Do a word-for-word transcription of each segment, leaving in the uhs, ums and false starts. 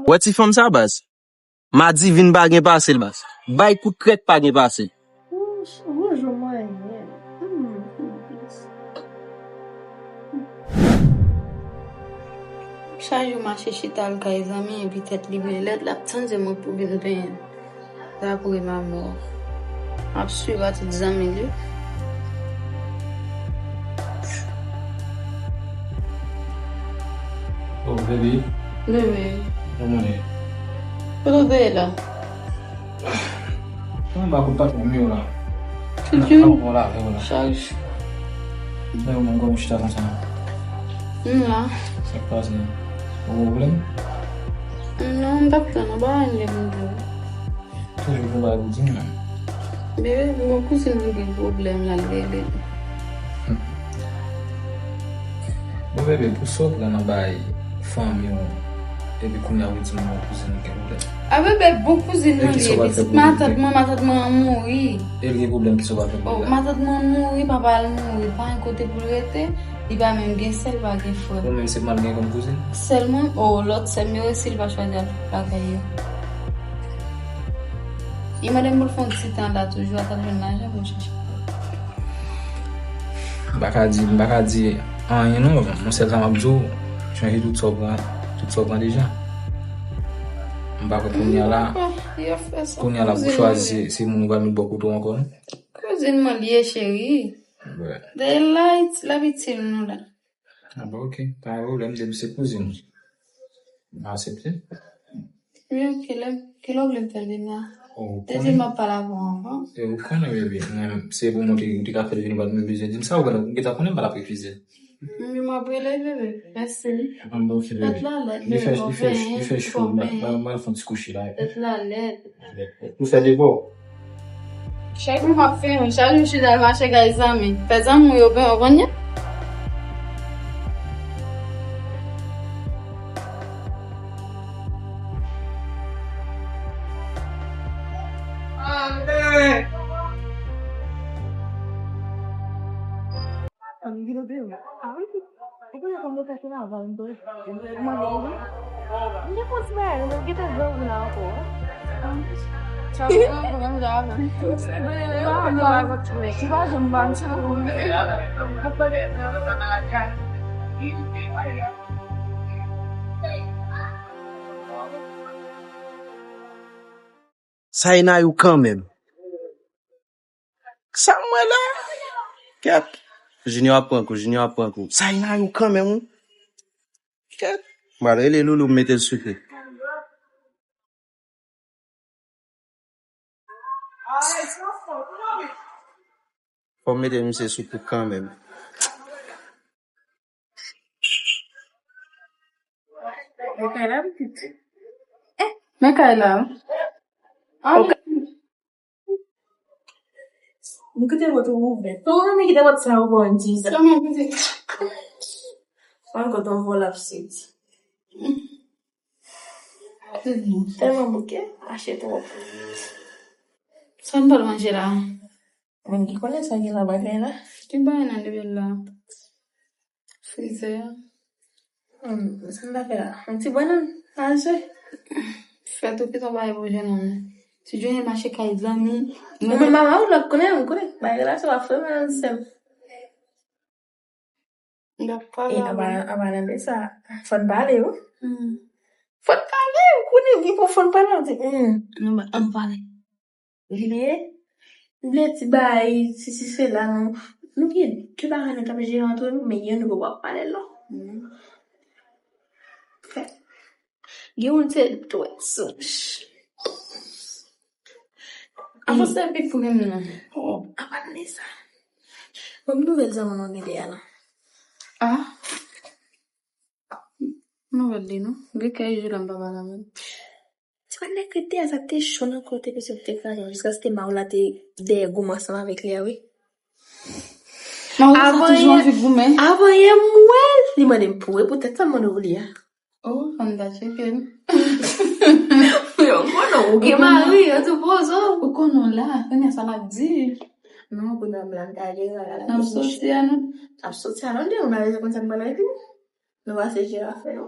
Wè ti fanm sa, baz. Madivin pa gen pase l, baz. Bay kout krèk pa gen pase l. Bonjou, mwen. Chak jou mache chita al kay zanmi, epi tèt li blelèt, l ap tann se mwen pou vin penyen. Sa pou gen lanmò. M ap swiv a tout zanmi li. Oh, baby. Bebe. Kòman w ye? Kote w te ye la? Mwen ba kout patwon m yo la. Chouchou. Bon, la, bon, la. Chaj. Mwen, mwen, kòm chita konsa. M la. Sa k pase? Ou gen pwoblèm? Non, m t ap tann ou, pa anyen m vle di w. Toujou pou bay kouzin nan. Bebe, pou yon kouzin mwen gen pwoblèm, l al rele. Bon, bebe, pou sa w pran nan bay fanmi w, epi kounye a ou di m yon kouzin ou gen pwoblèm. A, bebe, bon kouzin mwen li ye, pitit matant mwen, matant mwen an mouri. E l gen pwoblèm, kisa w pral fè pou li la? Matant mwen an mouri, papa l mouri, pa gen kote pou l rete, li pa menm gen sè, li pa gen frè. Ou menm se mal gen kòm kouzin? Sèlman, o, lòt sè m yo, si l pa chwazi al lakay yo. Li mande m pou l fè yon ti tan la toujou, ata l jwenn lajan pou l chache. M pa ka di, m pa ka di anyen non, mwen sèl sa m ap di w, chanje tout sa w pran, tout sa w pran deja. M pa kwè kounye a la, kounye a la pou chwazi se moun ou pral met bò kote w ankò non. Kouzin mwen li ye, cheri. Dayè l ap itil nou la. A bon, ok. Pa gen pwoblèm, depi se kouzin ou. M aksepte. Wi, ok, lè, kilè w vle m fè l demen an? Ou konnen. Depi m ap pale avè w anvan. E ou konnen, bebe, mwen, se pou mwen te, te ka fè l vini, ou pa t menm bezwen di m sa, ou gentan konnen m pa t ap refize. Wi, m ap rele, bebe. Mèsi. An bon, ok, bebe. Tèt la lèd, bebe, fò penyen, fò penyen. Li fè cho, m al fè yon ti kouche la. Tèt la lèd. Ou fè defò. Chak jou m ap fè yon, chak jou m chita al mache kay zanmi. Fè zanmi w yo ben w konn yo. Sa e Nayou kanmenm. Sa m wè la? Kèt. Junior ap pran kou, Junior ap pran kou. Sa e Nayou kanmenm, wi. Kèt. M pral rele Loulou, m mete l sou kou. Fò m mete misye sou kou kanmenm. Men kay la, pitit. Men kay la. Ok. M kite pòt ou ouvè. Tou, m kite pòt sa ouvè, m di sa. Sèlman, pitit. Mwen kontan vòlè ap soti. Tèlman bouke, mache twòp. Sa n pral manje la? Moun ki konnen sa gen nan bagay la. Ki bagay nan depi la? Frizè. Hmm, sa n ta fè la? Yon ti bannann, al jwe. Fè tou piton bagay pou jwenn moun. Si jwenn mache kay zanmi. Mwen menm mama ou la konnen, m konnen. Bagay la, se pa fè mwen sèm. N ap pale. E, anba, anba nan de sa, fò n pale, wi. Hmm. Fò n pale, ou konnen, wi, pou fò n pale, ou di, hmm. Non, men, ann pale. Li ye, m vle ti bay, si, si, se la, non. Nou gen de bagay nou t ap jere antre nou, men youn nou poko ap pale lòt. Hmm. Fè. Gen youn se twèt sou. Avanse epi pou menm nan. Oh, apa de sa. Bon, nouvèl zanmi nou gen deyò la. Ah. Nouvèl li non. Gen kèk jou la m pa pale avè l. Se pa nèg ki te a sa te cho nan kote ke se te kraze jiskaske ma w la te dèyè goumen ansanm avèk li a wi. Ma w la toujou anvi goumen. Avan yè m wè l, li mande m pou e poutèt sa m mande w li a. Oh, fò n ta tcheke l. Yo konnen ou gen mari, yo tou poze w. Ou konnen w la, kounye a sa n ap di. Non, kounye a m la, m ta gen bagay la. N ap soti a nou. N ap soti a nou de, ou pa bezwen konn sa k pral rive. Nou pase je afè yo.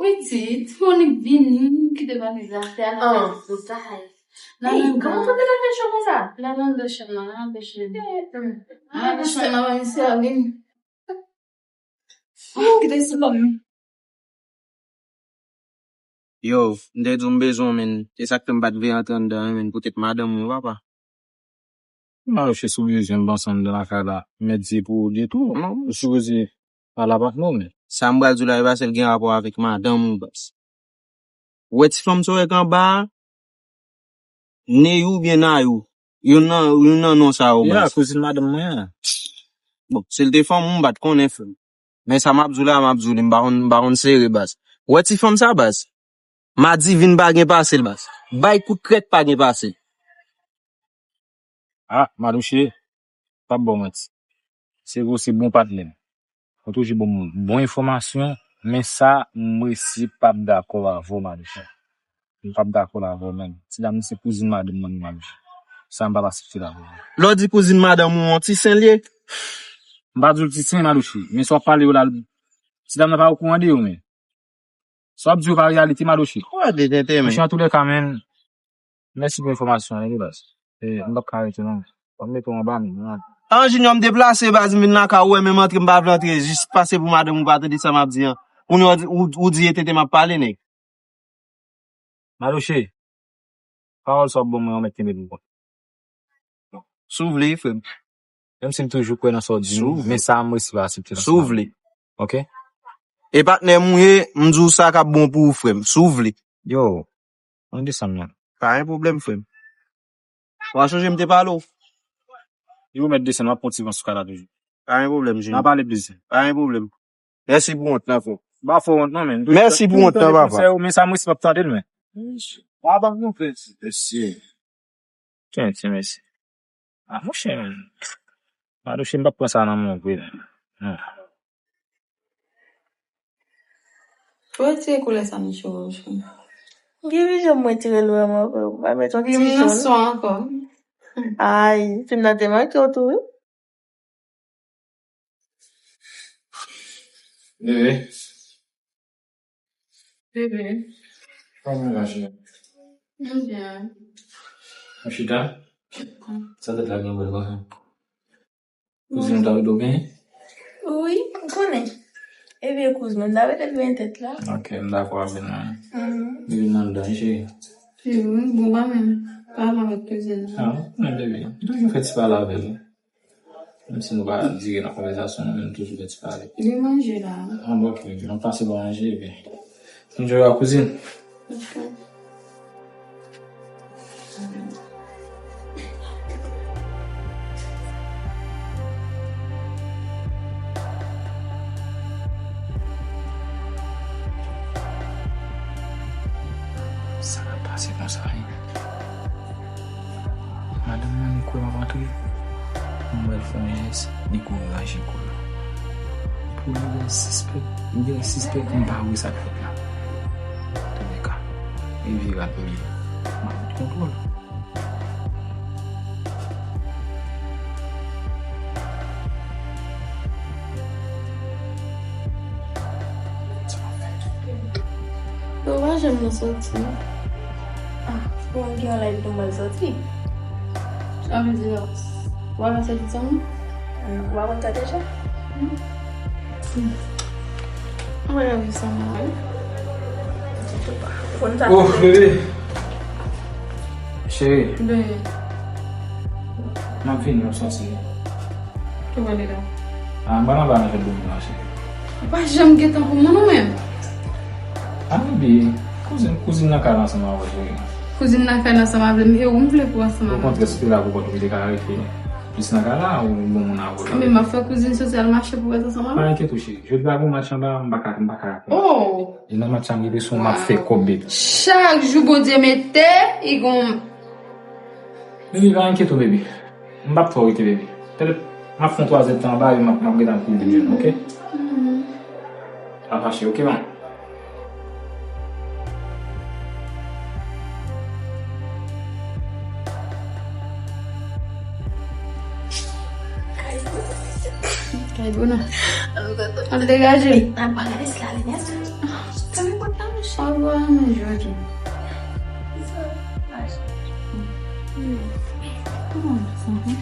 Wi, ti, ti Monik vini, kite pa de zafè, al fè zay. Ey, kòman pou te leve cho konsa? L al anndan chanm nan, l al fè cho. L al anndan chanm nan, pa misye a vini. Kite sou kò m. Yo, m te di w m bezwen w, men. Se sa k fè m pa t vle antre anndan an, men, poutèt madanm ou, papa. Malouche, si w bezwen m, panse anndan lakay la, m mèt di pou ou di tou. Non, ou sipoze pale avèk nou, men. Sa m pral di w la, e pa sèl gen rapò avèk madanm ou, baz. Ou wè ti fanm sa w wè k anba a? Neyou oubyen Nayou? Youn nan, youn nan non sa yo, baz. Ya, kouzin madanm mwen an. Bon, si l te fanm ou, m pa t konnen, frè m. Men sa m ap di w la, m ap di w li, m pa konn, m pa konn sere, baz. Ou wè ti fanm sa, baz? Madivin pa gen pase l, baz. Bay kout krèk pa gen pase l. Ah, Malouche, p ap ba w manti. Se vre, se bon patnè m. Ou toujou ban m bon enfòmasyon, men sa, m resi p ap dakò avè w, Malouche. M p ap dakò avè w menm. Ti dam nan se kouzin madanm mwen, Malouche. Sa, m p ap aksepte l avè w. Lè w di kouzin madanm ou, yon ti sen l ye? M pa di w l ti sen, Malouche, men sa w ap pale yo la, ti dam nan pa okouran de yo, men. Sa w ap di yo pa reyalite, Malouche. Ou pa de tenten, men. Monchè, antoulèka, men, mèsi pou enfòmasyon an, wi, baz. E, m p ap ka rete, non. Fò m mete w anba men, non. An, Junior, m deplase, baz, m vin lakay ou, wè, menm antre, m pa vle antre, jis pase pou madanm ou pa tande sa m ap di an. Kounye a, ou, ou, ou di e tenten m ap pale, nèg. Malouche, pawòl sa w ap ban mwen an, mèt kenbe pou kont. Si w vle, frè m. Menm si m toujou kwè nan sa w di m, men sa m resi pa aksepte nan sa. Si w vle. Ok? E patnè m ou ye, m di w sa k ap bon pou ou, frè m. Si w vle. Yo, ann desann non. Pa gen pwoblèm, frè m. W a chonje m te pale w. Yo, mèt desann, m ap pran ti van sou kay la toujou. Pa gen pwoblèm, Junior. N a pale plis. Pa gen pwoblèm. Mèsi pou wont lan, frè. M pa fè w wont non, men. Mèsi pou wont lan, papa. Men sa m resi p ap tande l, men. Papa, nou fè ti mesye. Tiens, tiens, mèsi. Ah, monchè, men. Malouche, m p ap pran sa nan men w vre, non. Ou retire koulè sa nan cheve w, cheri. Gen pi jan mwen tire l vrèman, frè. Ou pa met yon ti jòn. Fim nan swa ankò. Ay, fim nan te manke w tou, wi. Bebe. Bebe. Kòman w ye, cheri? Mwen byen. Ou chita? Sa tèt la gen bèl konsa. Kouzin ou ta rete w benyen? Wi, ou konnen. E vye kouz mwen, m ta rete l benyen tèt la. Ok, m dakò avè w, non. Mhm. Li vin anndan, wi, cheri. Cheri, wi, bon, pa menm. Pa avè kouzin nan. Ah, ou konnen, bebe. M toujou fè ti pale avè l. Menm si nou pa dire nan konvèsasyon, nou menm toujou fè ti pale. Li manje la. Ah, bon, ok, ok. M ap pase ba w manje, epi. Enjoy la kouzin. Ok. Sa k ap pase konsa, wi? Madanm nan, li kwè m ap antre. M wè l fè yon jès, li kouri rache kou l. Pou li wè sispèk, li genlè sispèk m pa wè sa k fèt la. Antoulèka, e vire al pou li. M ap met kontwòl. Yo pa janm nan soti. Ah, pou mwen gen yon live nou pral soti. Sa vle di la, w ap soti san mwen? Ou pa konn sa deja? Mwen pral viv san mwen. Ou konn sa. Oh, bebe. Cheri. Bebe. M ap vini, m ap soti. Ki wè li la? Ah, m pral anba nan fèt domino a, cheri. Ou pa janm gen tan pou moun ou menm. Ah, bebe, kouzin, kouzin nan kay la ansanm avè w, cheri. Kouzin nan kay la ansanm avè m, e ou m vle pou ansanm avè m. Okontrè, si w te la pou kont ou, m te ka rete plis nan kay la, ou bon moun avè w. Men m ap fè kouzin soti al mache pou rete ansanm avè m. Pa enkyete w, cheri. Jodi a gon match anba, m pa ka, m pa ka. Oh! E nan match sa, m gen enpresyon m ap fè kòb, bebe. Chak jou Bondye mete, i gon. Bebe, pa enkyete w, bebe. M p ap fè w rete, bebe. Petèt, m ap fè yon twa zèdtan anba, epi m ap, m ap gentan kouri vin jwenn ou, ok? Mhm. Pa fache, ok, man? Kay Bono. Al degaje. N ap gade si la limyè sou. Fèmen pòt la, monchè. Al bò a manje tou. Kòman w santi?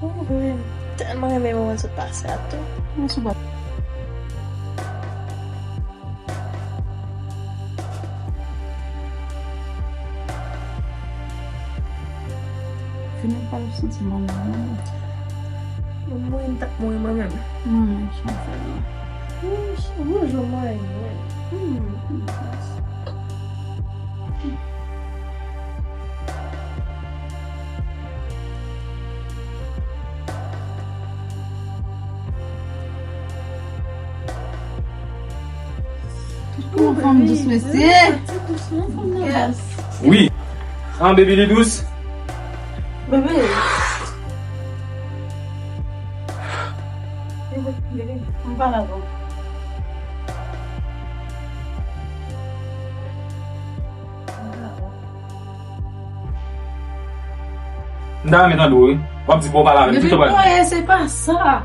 Mwen tèlman renmen moman sot pase a tou. Mwen sou bò. Fini pral santi mal la, non? Mwen, m t ap mouri mwen menm. Mwen menm, sa m fè la. Wouch, wouch, mwen, mwen. Hmm. Kòman fanm dous, mesye? Wi. An, baby, li dous. Bebe. Bebe, bebe, m pa la, bon. M ta renmen tande w, wi. W ap di pou w pale avè m. Depi m konye, se pa sa.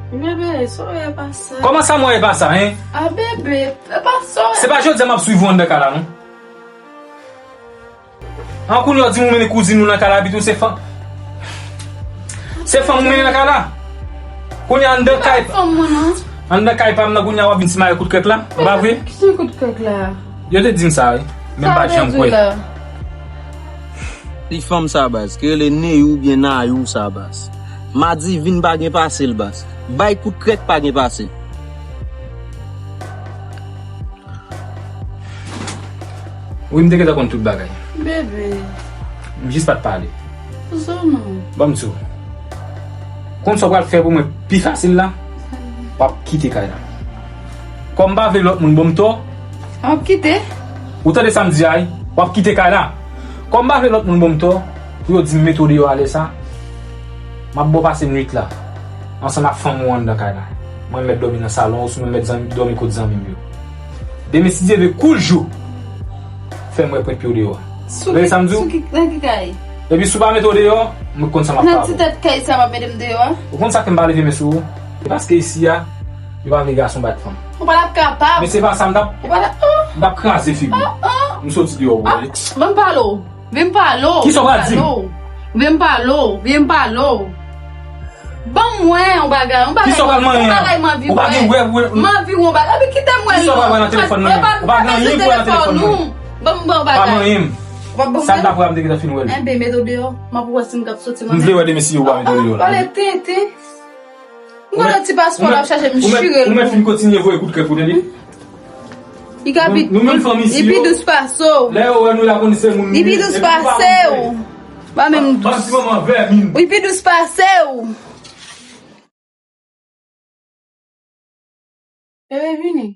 Bebe, sa w wè pa sa. Kòman sa m wè pa sa, en? A, bebe, e pa sa w wè. Se pa jodi a m ap swiv ou anndan kay la, non. An, kounye a w di m ou mennen kouzin ou nan kay la, epi tou se fanm. Se fanm ou mennen nan kay la. Kounye a anndan kay. Fanm mwen, non. Anndan kay pa m nan, kounye a w ap vin simaye kout krèk la. M pa vre? Ki se kout krèk la? Yo te di m sa, wi. Men m pa janm kwè. Li fanm sa, baz, ki rele Neyou oubyen Nayou sa, baz. Madivin pa gen pase l, baz. Bay kout krèk pa gen pase l. Wi, m te gentan konn tout bagay. Bebe. M jis pa t pale. Zono. Ban m di w. Konn sa w pral fè pou mwen pi fasil la? W ap kite kay la. Kòm m pa vle lòt moun ban m tò. W ap kite? Ou tande sa m di a, wi? W ap kite kay la. Kòm m pa vle lòt moun ban m tò, pou yo di m mete w deyò a lè sa, m ap ba w pase nwit la ansanm ak fanm ou anndan kay la. Mwen mèt dòmi nan salon, ou sou mwen mèt zanmi, dòmi kot zanmi m yo. Demen, si Dye vle, kou l jou, fè m wè pwent pye w deyò a. Tande sa m di w? Sou ki, nan ki kay? Epi si w pa mete w deyò, mwen konn sa m ap fè avè w. Nan ti tèt kay sa w ap mete m deyò a? Ou konn sa k fè m pa leve men sou ou? Se paske isi a, yo pa vle gason bat fanm. Ou pa t ap kapab. Men se pa sa m t ap, m t ap kraze figi w. M soti deyò pou w ale. Ban m pale w. Vin pale w. Kisa w pral di m? Vin pale w. Vin pale w. Ban mwen yon bagay, yon bagay. Kisa w pral manyen an? Yon bagay m anvi wè. Ou pa gen wè, wè. M anvi wè yon bagay. Epi kite m wè non. Kisa w pral wè nan telefòn mwen? Ou pa gen anyen pou wè nan telefòn mwen. Ban m, ban m yon bagay. Pa manyen m. Ou p ap ban m anyen? Sa m t ap wè a, m te gentan fin wè l. Enben, mete w deyò. M ap wè si m k ap soti mwen menm. M vle wè demen si yo pa mete w deyò la. Pale tenten. M konnen ti paspò l ap chache m chire l. Ou mèt fin kontinye voye kout krèk ou, tande? Li ka pi, li pi dous pase w. Lè yo wè nou la, konnen se moun. Li pi dous pase w. Pa menm dous. Ban ti manman vèmin. Li pi dous pase w. Bebe, vini.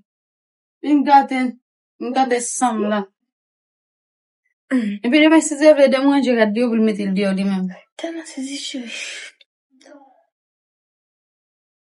Vin gate, vin gate san m la. Epi demen si Dye vle, demen Dye rad li yo pou l mete l deyò li menm. Tèlman sezi, cheri.